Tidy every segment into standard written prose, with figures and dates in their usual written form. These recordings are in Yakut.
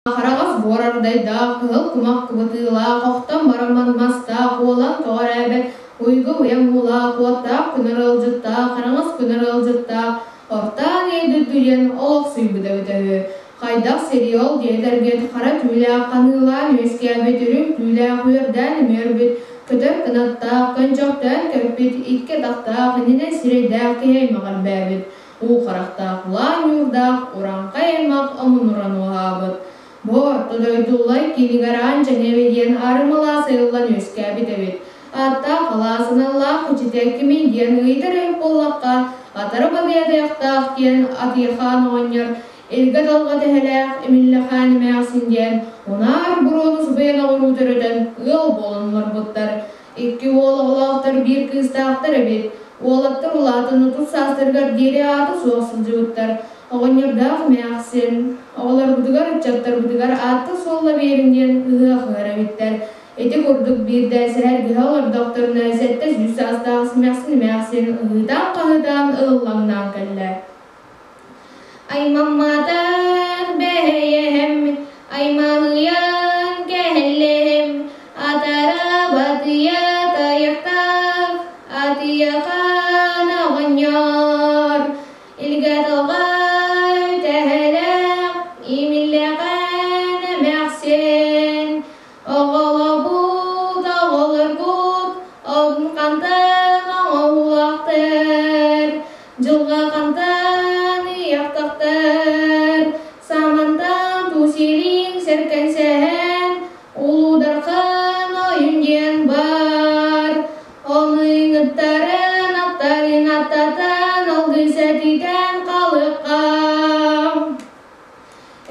Араҕас буор ардайдаах, кыһыл кумах кыбытыылаах, охтон бараммат мастаах, уолан көҕүрээбэт, уйгу уйаҥ уулаах, уоттаах күнэр ыалдьыттаах, араҥас күнэр ыалдьыттаах, ортаан иэйдүрдүйэн олохсуйбут эбитэ үһү. Хайдах сириол диэтэргит, хара түүлээх ханыылаан үөскээбит, үрүҥ түүлээх үөрдээн үмүөрбүт, көтөр кынаттаах, көнчөхтөөн көппүт, икки атахтаах, иннинэн сирэйдээх киһи аймаҕырбээбит. Уу харахтаах улаан ньуурдаах урааҥхай аймах омунуран уоһаабыт. Бу орто дойду улай киинигэр аан Дьэҥэби диэн аарымалаас айыллан үөскээбит эбит. Ааттаах алаас аналлаах иччитэ кимий диэн ыйытар эбит буоллахха, атара балыйадыахтаах диэн Атыйахаан оҕонньор илгэ далга тэһэлээх Имиллэхаан эмээхсин диэн унаар буруону субуйан оҕуруу төрөтөн ыал буолан олорбуттар. Икки уол оҕолоохтор, биир кыыстаахтар эбит. Уолаттар улаатан 30 саастарыгар диэри аата суох сылдьыбыттар. Оҕонньордоох эмээхсин, оҕолорбутугар, ыччаттарбытыгар аатта-суолла биэриҥ диэн ыһыах ыһар эбиттэр. Ити курдук биирдэ сэһэргэһэ олордохторуна 700 саастаах симэхсин эмээхсин ыһыытаан-хаһыытаан ыһыллаҥнаан кэллэ. Аймамматах бэйэм, аймаһыйан кэллим, атара батыйа тайахтаах, атыйахан оҕонньор, илгэ талҕа үтэһэлээх, имиллэҕэн эмээхсин, оҕолобут оҕолоргут, хантан оҥоһуулаахтар, дьылҕа хантан ыйахтахтар, самантан тусилиҥ сэркэнсэһэн, улуудархан ойун диэн бар. Оныҥыттарын аттарын аттатан, алгыс этитэн халыкка.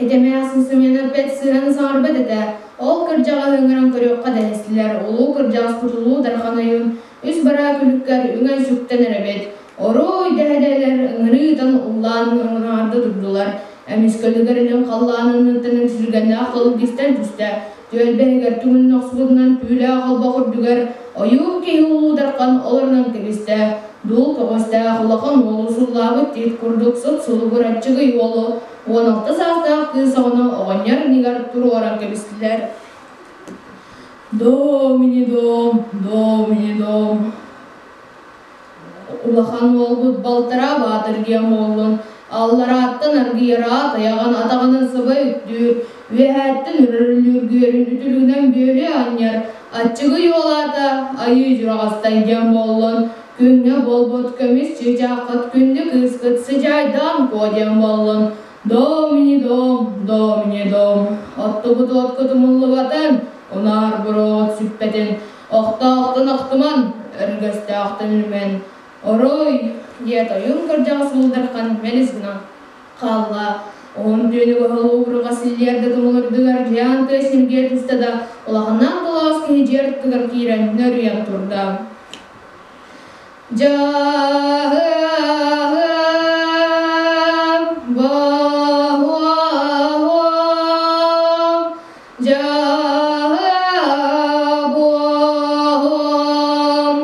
Этэмээхсин сымыйаны эппэт, сыыһаны саҥарбат этэ. Ол кырдьаҕаһы ыҥыран көрүөххэ дэһистилэр. Улуу кырдьаҕаспыт Улуу Дархан ойуун үс бараа күлүккэр үҥэн-сүктэн эрэбит. Оруой дэһэ-дэһэлэр ыҥырыытан уллаан ыҥыраарда турдулар. Эмискэ өлүгэр илин халлааныныттан үҥсүргэннээх толук истэн түстэ. Түөлбэ иһигэр түҥүн охсубутунан түүлээх олбох үрдүгэр ойуун киһи Улуу Дархан олорунан кэбистэ. Дуул көҕүстээх улахан уолу суллаабыт тиит курдук суп-сулугур аччыгый уолу 16 саастаах кыыс оҕону оҕонньор иннигэр туруоран кэбистилэр. Домини дом, домини дом. Улахан уолбут балтараа баатыр диэн буоллун, алларааттан аргыйара тайаҕын атаҕынан саба үктүүр, үөһээттэн үрүллүүргүөрүн үтүлүгүнэн бүөлүү анньар, аччыгый уолаата айыы дьураҕастай диэн буоллун, күҥҥэ буолбут көмүс чыычааххыт күндү кыыскыт сыдьаайдаан куо диэн буоллун, Домини дом, домини дом, оттубут уоткут умуллубатын, унаар буруоҕут сүппэтин, охтоохтон охтуман, өргөстөөхтөн үлүмэн, орой, диэт ойуун кырдьаҕас Уулдархан мэлис гынан хаалла. Уһун түүнү быһалыы силлиэрдэ тумулурдугар дьиэҕин тыа сиргэ түстэ да, улаханнаах толоос киһи дьиэ аттыгар киирэн нөрүйэн турда. Дьаһыам, баһуам, дьаһыабуом,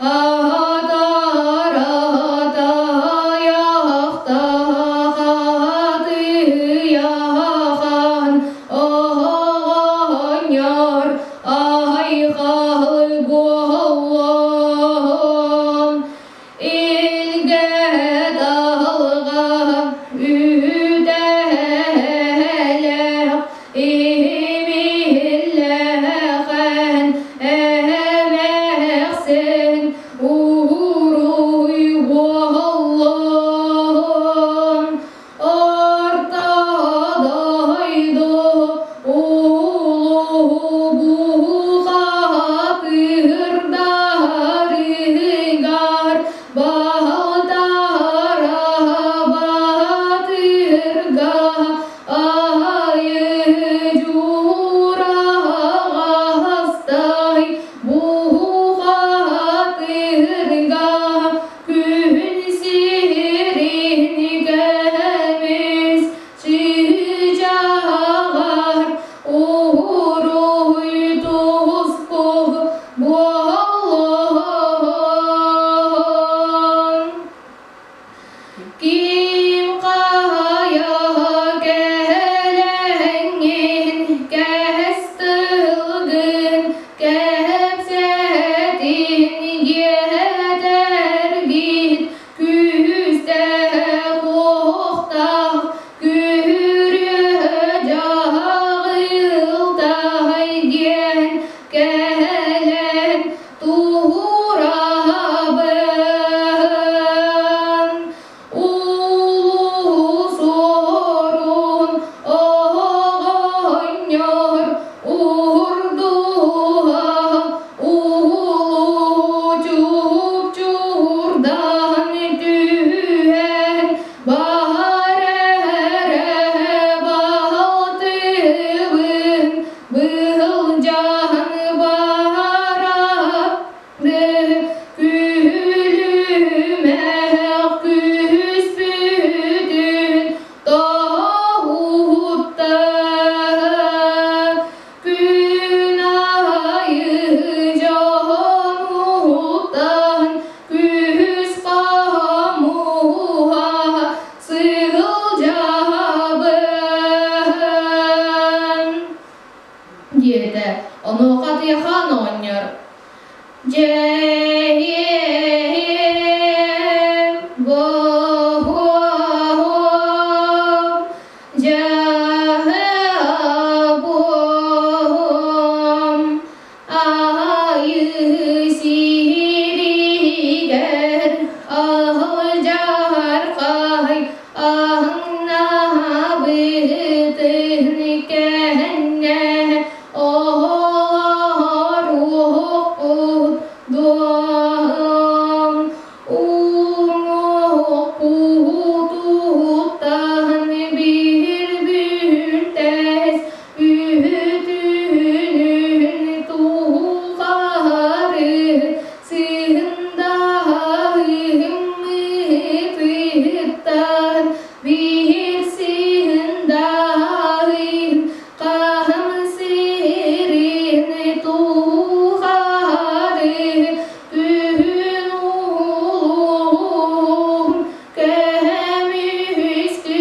аһатар-аһатайахтахатыйахан оҕонньор айхал буоллун, илгэ талҕа үтэлэх имиллэхэн эмэхсин уруй буоллун. Орто дойду улуу бухатыырдарыгар баһытара баатырга айы. Онуоха Атыйахаан оҕонньор: «Дьэ, буоһуом, дьаһабуом, Айыы сиригэр аһылдьархай аһыҥнаабытын кэннэ оһолоруохпут дуом уҥуохпутуттан биир бүлтэс Үтүнүн тухары сыһындаһыммытыттан биир сыһындаһын хаһан сирин тухары күн улуун көмүскү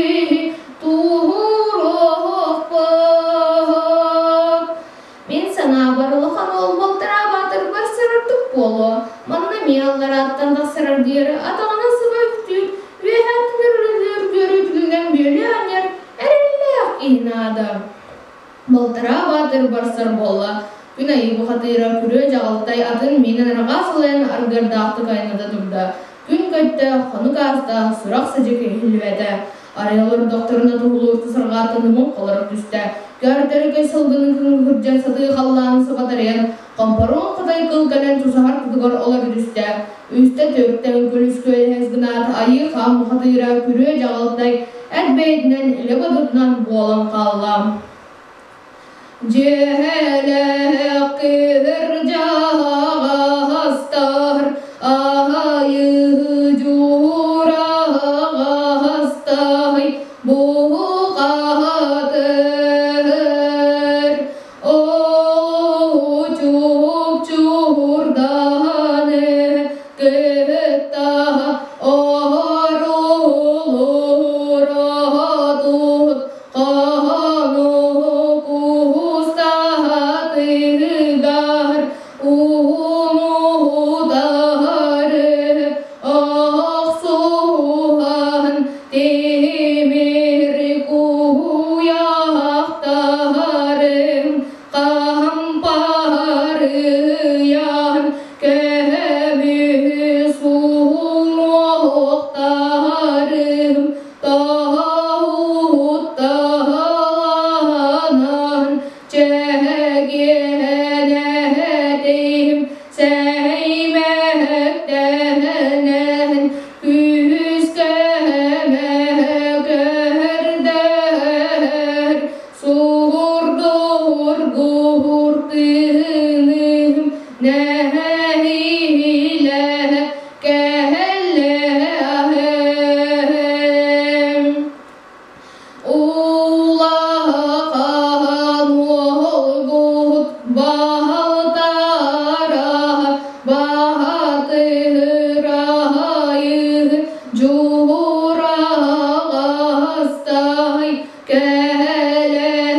Туһуруохпут. Мин санаабар улахан уол балтараа баатырбар сырырдык буолуо. Манна эмиэ алларааттан тахсарар диэри атаҕынан сыба үктүүр, үөһээттэн өрүллүүр көрүүтүгүнэн бүөлүү анньар эрэллээх киһи наада. Балтараа баатыр барсар буолла. Күн айыы бухатыыра күрүө дьаҕалтай атын миинэн арҕаа сылайан аргыардаахтык айанната турда. Күн көттө, хонук ааста, сурах-садьык иһиллибэтэ. Арай олордохторуна туһулуур сырҕааттан муҥхалара түстэ. Көөрдөрүгэй сылгыны кыҥырдьан сатыы халлааны сабатарыйан, хомпоруун хотой кыл кэлэн тусаһар тутугар олоро түстэ. Үстэ төрүттэн күлүс-күөлэһэс гынаат айыы хаан бухатыыра күрүө дьаҕалтай эт бэйэтинэн илэ бодотунан буолан хаалла. Дьиэлээх кырдьаҕастар аайы дьуураҕастай бухатыр Оочук-чуурдааны кытта оруулуратут Хаһану кустаатыгар уһун утары охсуһан тимир куйахтарым хампарыйан көмүс уҥуохтарым Таһаҕытталанан чэгиэнэтим, сэймэктэнэн күүскэ көрдөр, суурдургуур тыыным нэһиилэ кэллэһэм. Улахан уолгут баһалтара баһатырайы дьураҕастай кэлэн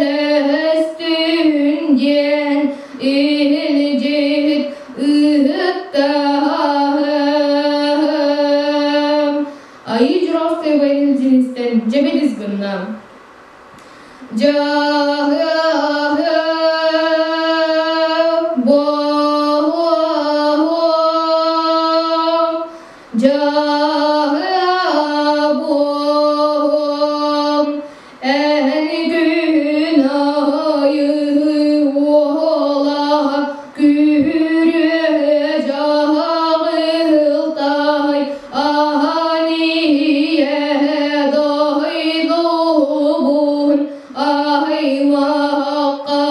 көмөлөстүн диэн илдьит ыыттаһым. Айыы Дьураҕастай убайын илдьинистэн дьэбидис гынна. Дьаһыаһыам, буоһуоһуом, дьаһыа-буоһуом, Эн күн аайы уола күрүө дьаҕылтай аан ийэ дойдубун аймахха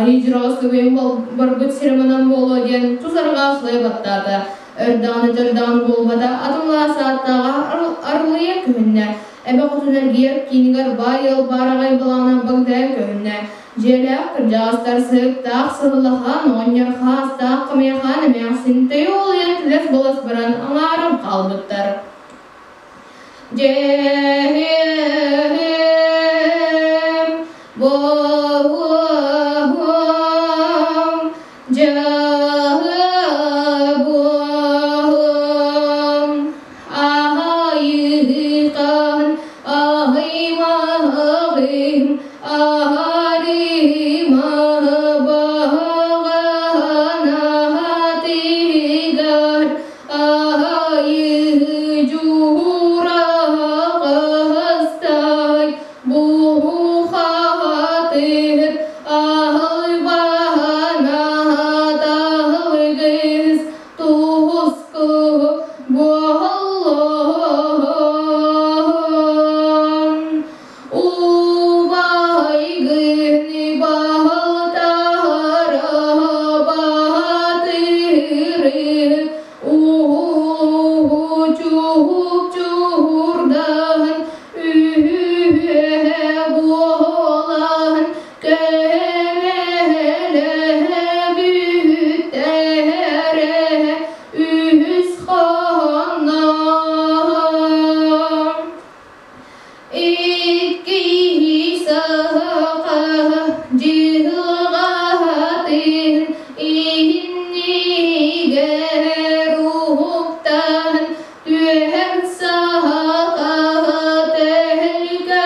Айыы дьураҕас көбүөн барбыт сирэ манан буолуо диэн тус арҕаа сылайа баттаата. Өр даҕаны төр даҕаны буолбата, атын сааттааҕа арылыйа көһүннэ. Эбэ хотун эргийэр киинигэр баай ыал баараҕай балаҕанын багдайан көһүннэ. Дьиэлээх кырдьаҕастар сыһыктаах сыһыллахаан оҕонньор хаастаах хамыйахаан эмээхсин төйө уолуйан түлэс-балас баран аҥааран хаалбыттар. Дьэһиэм, буоһуом, дьаһыабуом, аһайыытан аһыймаҕым, аһарыма баҕанатыгар Аһайыы дьуураҕастай буһухаатыр аһылбаһанаатаһылгыс туһуску буоллон Убайгын балтара баатыры Уһуучуһук-чуһурдаһан үһүө буолан көмөлөһө үһүс хонно Икки саха дьылҕатын иннигэр уһуктан түһэн саха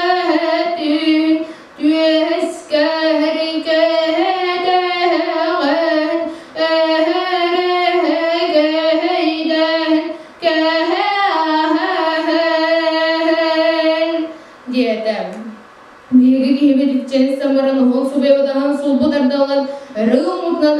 төлкөтүн түөскэр кэтэҕэн өһөрөһөйдөн Кэһээн диэтэ. Биһиги киһибит иччэни самаран уһун субуйабытынан сулбу тардаллан өрө уҥутунан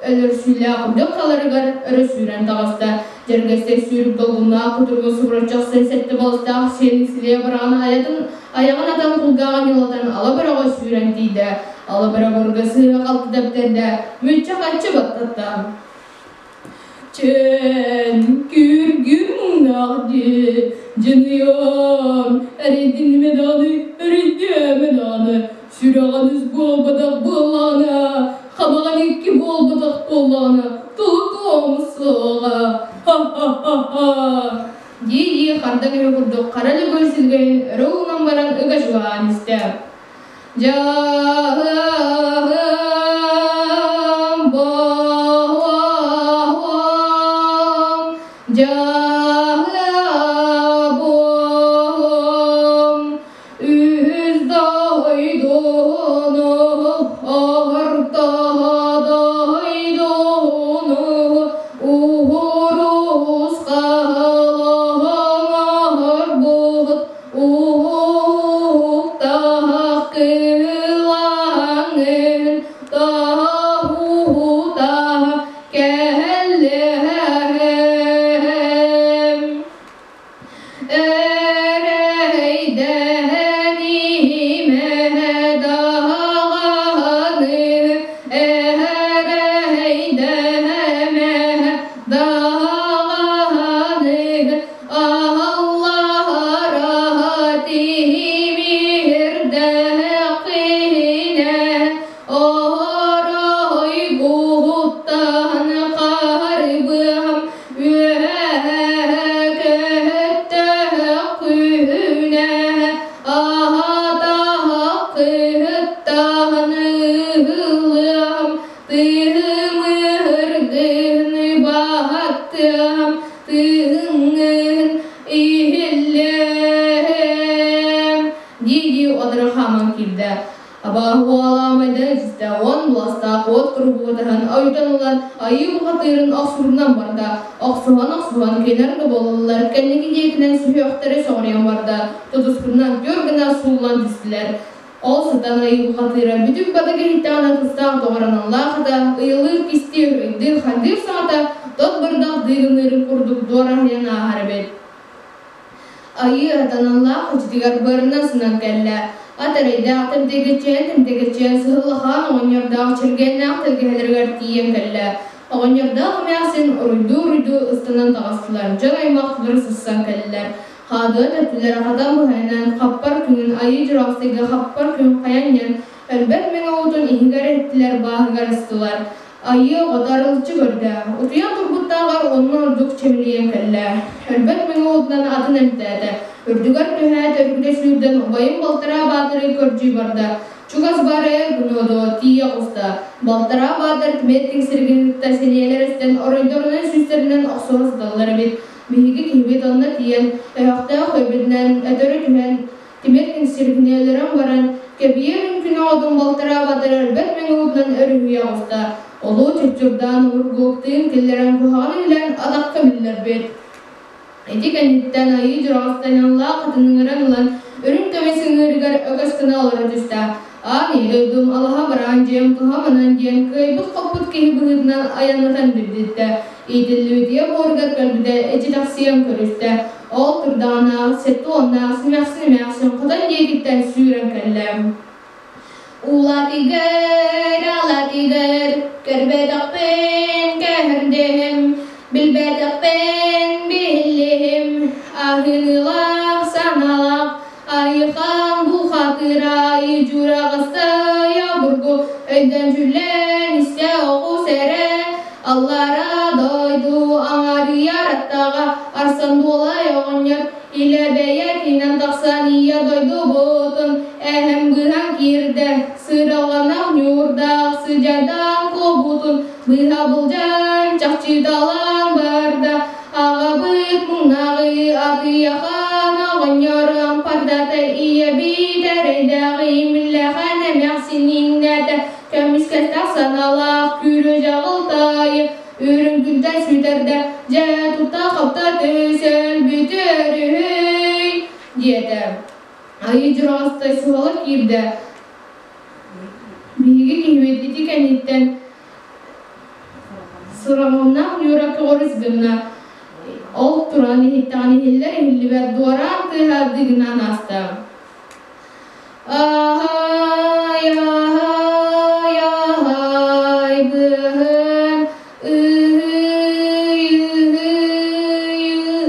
өлөрсүүлээх үрдүк халарыгар өрө сүүрэн таҕыста. Дьэргэстэй сүүрүк долгуннаах кутуругун субуруччах сэттэ балыстаах сиэнин силиэ быраҕан айатын айаҕын атан кулгааҕын ньылатан ала бөрөҕө сүүрэн тиийдэ. Ала бөрө бурга сыыһа-халты тэптэрдэ, мүччү-хаччы баттатта. Чэн күргүмнах дии, дьыныйан, эрэйдинимэ даҕаны, эрэйдээмэ даҕаны, сүрэҕин үс буолбатах буоллаҕына, хабаҕын икки буолбатах буоллаҕына, тулутуом суоҕа, ха-ха-ха-ха дии-дии харда киһи курдук хара лөгөй силгэйин өрө уунан баран ыга чугаһаан истэ. Дьаһыам боһуом, дьаһыабуом, үс дойдуну орто дойдуну уһурус хаалаҥар Уһуктаах кылаҥын таһута кэллэһэм. Эрэйдэниимэ даҕаны, эрэйдэмэ даҕаны, Аллара тимирдэххинэ оройгуттан харбыам үөһэ көттөххүнэ аһатаххыттан ыһыллыам тыымыргын баһаттыам тыыҥҥын иһиллэм дии-дии одура хааман киирдэ. Абааһы уола майдан истэ уон быластаах уот куруһуотаһан ойутан ылан айыы бухатыырын охсурунан барда. Охсуһан-охсуһан кинилэр да буолаллар кэнники диэкинэн сүһүөхтэрэ сөҕүрүйэн барда. Тутуспутунан түөр гына сууллан түстүлэр. Ол сытан айыы бухатыыра бүтүн батык иһиттэҕинэ тустаах доҕоронуллаах ата, ыйылыыр кистиир, ыйдыыр хардыыр саҥата тот бырдах дыыгыныырын курдук дуораһыйан ааһар эбит. Айыы атаналлаах иччитигэр быарынан сынан кэллэ. Ат эрэйдээх тэмтэгиччээн-тэмтэгиччээн сыһыллахаан оҕонньордоох Чэлгиэннээх тэлгэһэлэригэр тиийэн кэллэ. Оҕонньордоох эмээхсин уруйдуу-уруйдуу ыстанан таҕыстылар, дьон аймах бары сыссан кэллилэр. Хаадыа төрдүлэрэ хатан быһайынан хаппар күнүн Айыы Дьураҕастайга хаппар күн хайан иһэн өлбөт мэҥэ уутун иһигэр иһиттилэр, бааһыгар ыстылар. Айыы оҕото арылыччы көрдө, утуйан турбуттааҕар онно ордук чэмэлийэн кэллэ. Өлбөт мэҥэ уутунан атын эмтээтэ, үрдүгэр түһээт өрүкүтэ сүүрдэн убайын балтараа баатыры көрдүү барда. Чугас баарайар гынуо тиийэ оҕуста. Балтараа баатыр тимир тиҥсиригин кытта сэниэлэр эстэн оройдорунан сүүстэринэн охсуһа сыталлар эбит. Биһиги киһибит онно тиийэн, өһөхтөөх өйбүтүнэн өтөрү түһэн, тимир тиҥсиригини өлөрөн баран, кэбийэр үҥкүнү оҕотун балтараа баатыр өлбөт мэҥэ уутунан өрүһүйэ оҕуста. Улуу чуччурдаан обургу тыын киллэрэн куһаҕан үлэн атахха биллэрбит. Ити кэнниттэн Айыы Дьураҕастаньаллаах атын ыҥыран ылан, үрүҥ көмүс ыҥыырыгар өкөс гына олоро түстэ. Аан ийэ дойдум алаһа бараан дьиэм туһа манан диэн кыайбыт-хоппут киһи быһыытынан айаннатан билдиттэ. Иитиллибитиэ буоругар кэлбитэ эчи-тахсыйан көрүстэ. Ол турдаҕына сэттэ уоннаах симэхсин эмээхсин хотон диэкиттэн сүүрэн кэллэ. Улатыгар, алатыгар, көрбөтөхпүн көһөрдөһүм, билбэтэхпин биллиһим, аһыныылаах санаалаах, айыхан бухатыра айы-дьураҕастай обургу, өйдөн дьүллэн истэ оҕус эрэ, аллара дойду аҥарыйар аттаҕа Арсан Дуолай оҕонньор Илэ бэйэтинэн тахсан ийэ дойдубутун эһэм быһан киирдэ, сыраланах ньуурдаах сыдьадаан куобутун быһа былдьаан чахчыталаан барда. Аҕабыт муҥнаҕы атыйахан оҕонньор ампардата ийэбит эрэйдээҕи миллэхэн эмээхсин иҥнээтэ көмүскэстэх санаалаах күүрү дьаҕылтайы Үрүҥ күнтэн сүтэрдэ, дьэ тутта-хапта түсөл бүтүөрүһүй диэтэ. Айыы Дьураҕастай суһала киирдэ. Биһиги киһибит ити кэнниттэн сураҕымнаах Ньура көҕөрүс гынна. Ол туран иһиттэҕин иһиллэр иһиллибэт дуораан тыаһа дыгынаан ааста. Аһай, аһай, аһай, быһын, ыһый, ыһый,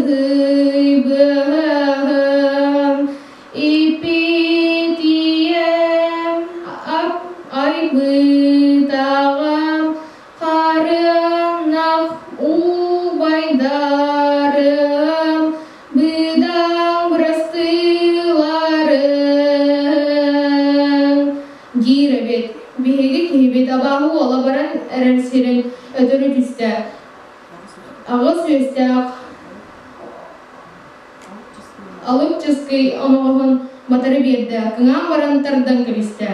ыһый, быһын, иппитиэм, ап айбытаҕам, харыаннах убайдарым, быдаҥ бырастыыларын диир эбит. Биһиги киһибит абааһы уола баран эрэр сирин өтөрү түстэ. Аҕыс үөстээх алып чыскый оноҕоһун батары биэрдэ, кыҥаан баран тардан кэбистэ.